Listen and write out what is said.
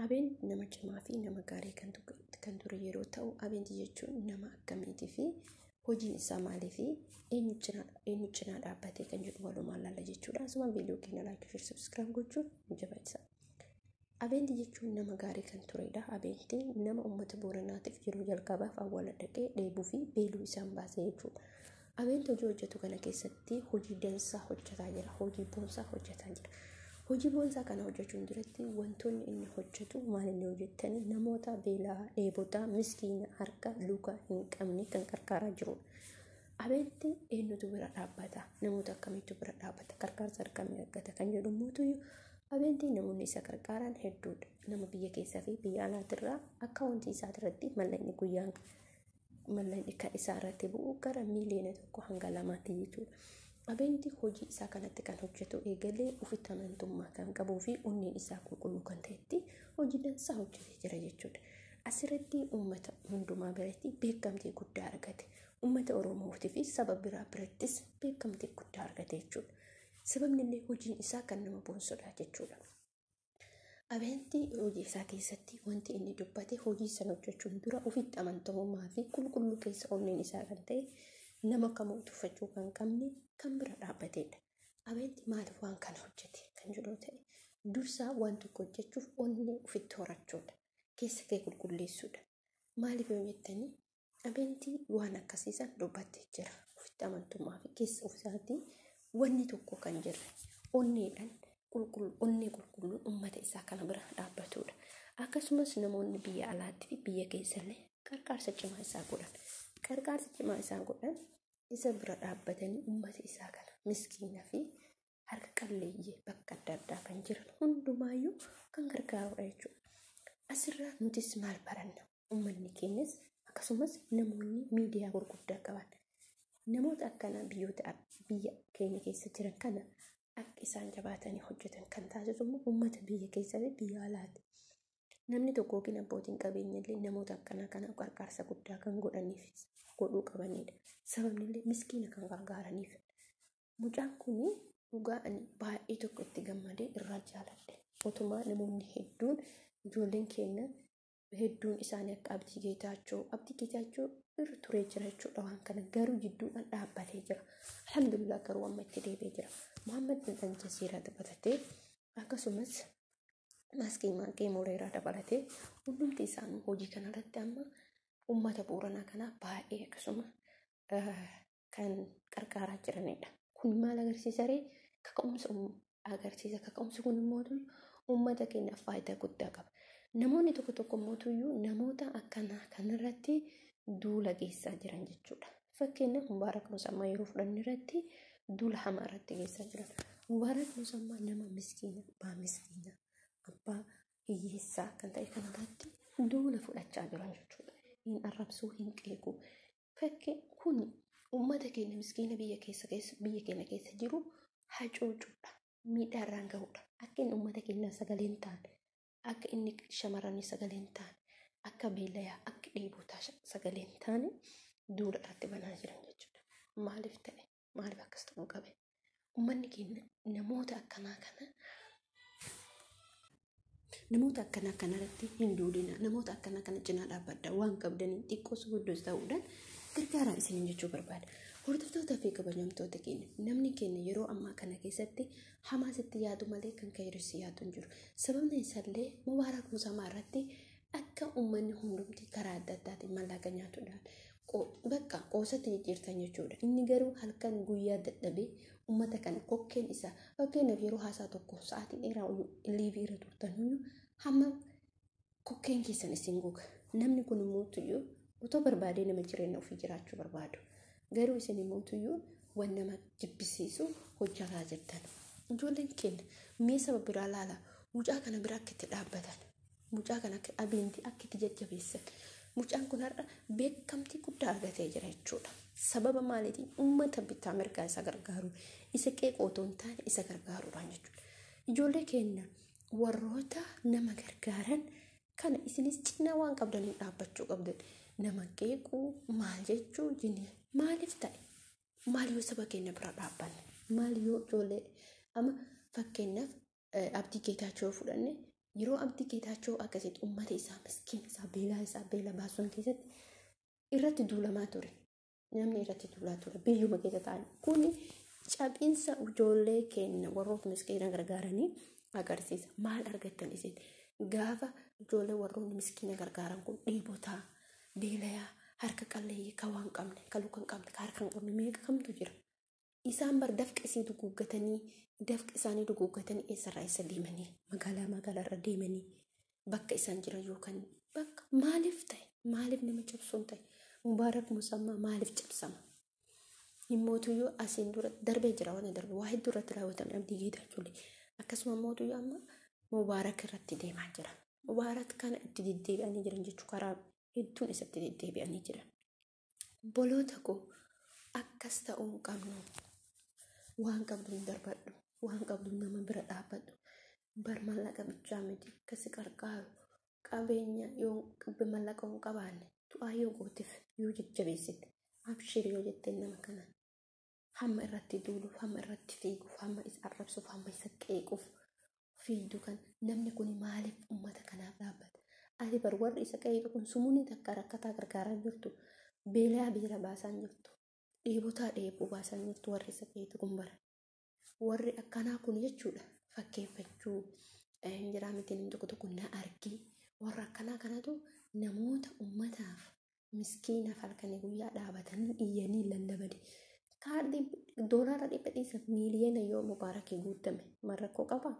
Abeen nama cimaa fi nama gaarii kan ture yeroo ta'u, Abeenti jechuun nama akkamiitii fi hojiin isaa maalii fi eenyu cinaa dhaabbatee kan jedhu walumaan laalla jechuudha. Asuma viidiyoo keenya like, share, subscribe gochuun nu jabeessa. Abeenti jechuun nama gaarii kan turedha. Abeenti nama uummata Booranaatiif yeroo jalqabaaf awwaala dhaqee dheebuu fi beeluu isaan baase jechuudha. Abeenti hojii hojjetu kana keessatti hojii dansaa hojjetaa jira. Hojii boonsaa hojjetaa jira. Hojii boonsaa kana hojjechuun duratti wantoonni inni hojjetu maal inni hojjetanii namoota beelaa, dheebotaa, miskiina harka luka hin qabne kan gargaaraa jirudha. Abeenti eenyutu bira dhaabbata? Namoota akkamiitu bira dhaabbata? Gargaarsa akkamii argata? Kan jedhu mootuyyuu Abeenti namoonni isa gargaaran hedduudha. Nama biyya keessaa fi biyya alaatirraa akkaawuntii isaatirratti mallaqni guyyaan mallaqni kan isaa irratti bu'u gara miiliyoona 1 hanga 2tti jechuudha. Abeenti hojii isaa kanatti kan hojjetu eegalee ofitti amantummaa kan qabuu fi onneen isaa qulqulluu kan ta'etti hojii dansaa hojjetee jira jechuudha. Asirratti uummata hundumaa biratti beekamtii guddaa argate. Uummata Oromootii fi saba biraa birattis beekamtii guddaa argate jechuudha. Sababni illee hojiin isaa kan nama boonsudha jechuudha. Abeenti hojii isaa keessatti wanti inni dubbate hojii sana hojjechuun dura ofitti amantamummaa fi qulqulluu keessa onneen isaa kan ta'e, nama kamuu tuffachuu kan qabne kan bira dhaabbatedha. Abeenti maaliif waan kana hojjete kan jedhu ta'e, dursaa waan tokko hojjechuuf onnee ofitti horachuudha. Keessa kee qulqulleessuudha. Maaliif yoo jettanii, Abeenti waan akkasiisan dubbattee jira. Ofitti amantummaa fi keessa ofiisaatii wanni tokko kan jirre onneedhaan onnee qulqulluun uummata isaa kana bira dhaabbatudha. Akkasumas namoonni biyya alaatti fi biyya keessallee gargaarsa cimaa isaa godhan. Gargaarsa cimaa isaan godhan, isa bira dhaabbatanii uummata isaa kana miskiina fi harka qalleeyyii bakka adda addaa kan jiran hundumaayyuu kan gargaarudha jechuudha. Asirraa nutis maal baranna? Uummanni keenyas akkasumas namoonni miidiyaa gurguddaa qaban namoota akkanaa biyyoota biyya keenya keessa jiran kana akka isaan jabaatanii hojjetan kan taasisu immoo uummata biyya keessaa fi biyya alaati. Namni tokko yookiin abbootiin qabeenya illee namoota akkanaa kanaaf gargaarsa guddaa kan godhaniif godhuu qabanidha. Sababni illee miskiina kan gargaaraniif. Mucaan kun dhugaa ani baay'ee tokko itti gammadee irraa jaaladhe. Otumaa namoonni hedduun, ijoolleen keenya hedduun isaanii akka Abdii Geetaachoo, Abdii Geetaachoo irra turee jira jechuudha, waan kana garuu jidduudhaan dhaabbatee jira. Alhamdulillah, garuu amma itti deebi'ee jira. Muhammad bin Aljazeeraa dabalatee, akkasumas Maaskii Maaqee Moreeraa dabalatee, hundumti isaanii hojii kanarratti amma uummata Booranaa kanaa baay'ee akkasuma kan qarqaaraa jiranidha. Kun maal agarsiisa ree? Kaka'umsa agarsiisa. Kaka'umsi kun immoo uummata keenyaaf faayidaa guddaa qaba. Namoonni tokko tokko immoo namoota akkanaa kanarratti duula geessaa jiran jechuudha. Fakkeenyaaf, Mubaarak Musammaa yeroo fudhanne irratti duula hamaa irratti geessaa jiran. Mubaarak Musammaa nama miskiina, abbaa miskiina, abbaa hiyyeessaa kan ta'e kanarratti duula fudhachaa jiran jechuudha. Hin arrabsuu, hin qeequu. Fakkii kun uummata keenya miskiina biyya keenya keessa jiru hacuucuudha. Miidhaa irraan gahudha. Akka inni uummata keenyaa sagalee hin taane, akka inni shamarranii sagalee hin taane, akka beelayaa, akka dheebotaa sagalee hin taane duula irratti banaa jiran jechuudha. Maaliif ta'e? Maaliif akkas ta'uu qabe? Uummanni keenya namoota akkanaa kanarratti hin duulina. Namoota akkanaa kana cinaa dhaabbadha. Waan qabdaniin xiqqoos guddoos ta'uudhaan gargaaraa isiniin jechuu barbaada. Hordoftoota fi kabajamtoota keenya, namni keenya yeroo ammaa kana keessatti hamaa sitti yaadu malee kan kairissi yaadu hin jiru. Sababni isaallee Mubaarak Musamaa irratti akka uummanni hundumti karaa adda addaatiin mallaqa nyaatuudhaan bakka qoosatti jijjiirtan jechuudha. Inni garuu halkan guyyaa dadhabee uummata kana kokkeen isaa, fakkeenyaaf, yeroo haasaa tokko sa'aatii dheeraa live irra turtan hamma kokkeen keessan isin goga. Namni kun immoo tuyyuu otoo barbaadee nama jireenya ofii jiraachuu barbaadu. Garuu isin immoo tuyyuu waan nama jibbisiisu hojjetaa jirtan. Ijoolleen keenya mee saba biraa laala, mucaa kana bira akka itti dhaabbatan, mucaa kana akka Abeentii akka itti jajjabeessan. Mucaan kun har'a beekamtii guddaa argatee jira jechuudha. Sababa maaliitiin? Uummata bittaa mirgaa isa gargaaru, isa qeeqoo otoo hin taane isa gargaaruudhaan jechuudha. Ijoollee keenya, warroota nama gargaaran kana isinis cinaa waan qabdaniin dhaabbachuu qabdan. Nama qeequu maal jechuu jini maaliif ta'e? Maal yoo saba keenya bira dhaabbanne? Maal yoo ijoollee amma fakkeenyaaf Abdii Geetaachoo fudhanne Yeroo Abdii Geetaachoo akkasitti uummata isaa, miskiina isaa, beelaa isaa beela baasuun keessatti irratti duulamaa ture. Namni irratti duulaa ture biyyuma keessa ta'an kuni cabinsa ijoollee keenya warroota miskiina gargaaranii agarsiisa. Maal argattan isin gaafa ijoollee warroonni miskiina gargaaran kun dhiibotaa, beelayaa, harka qalleeyyii, kan waan qabne, kan luka hin qabne, kan harka hin qabne meeqa kamtu jira. Isaan bar dafqa isii duguuggatanii, dafqa isaanii duguuggatanii eessarraa eessa deemanii, magaalaa magaalaarra deemanii bakka isaan jiran yookaan bakka maaliif ta'e, maaliif nama cabsuun ta'e, Mubaarak Musammaa maaliif cabsama? Himmootuyyuu asiin dura darbee jira, waan darbe waa hedduu irratti raawwatame Abdii Geetaachoollee. Akkasuma mootuyyuu amma Mubaarak irratti deemaa jira. Mubaarak kana itti deddeebi'anii jiran jechuun karaa hedduun isatti deddeebi'anii jiran. Obboloota koo, akkas ta'uu hin qabnu. Waan qabduun darbadhu. Waan qabduun nama bira dhaabbadhu. Bar mallaqa bichaa miti akkasi qarqaaru. Qabeenya yoo mallaqa hin qabaanne du'aa yoo gooteef, yoo jajjabeessite, abshir yoo jetteen, nama kana hamma irratti duuluuf, hamma irratti fiiguuf, hamma isa arrabsuuf, hamma isa qeequuf fiigdu kan namni kun maaliif uummata kanaaf dhaabbata? Ati bar warri isa qeequ kun sumuunni takka rakkataa gargaaraa jirtu, beelaa beela baasaa jirtu, dheebotaa dheebuu baasaa jirtu warri isa qeequ kun bara. Warri akkanaa kun jechuudha fakkeeffachuu jiraa miti, namni tokko tokko na argee warra akkanaa kanatu namoota uummataaf miskiinaaf halkanii guyyaa dhaabatanii iyyanii lallabanii. Kaardii doolaara 100 dhiisa, miiliyoona yoo Mubaarakii guutame maal rakkoo qabaa?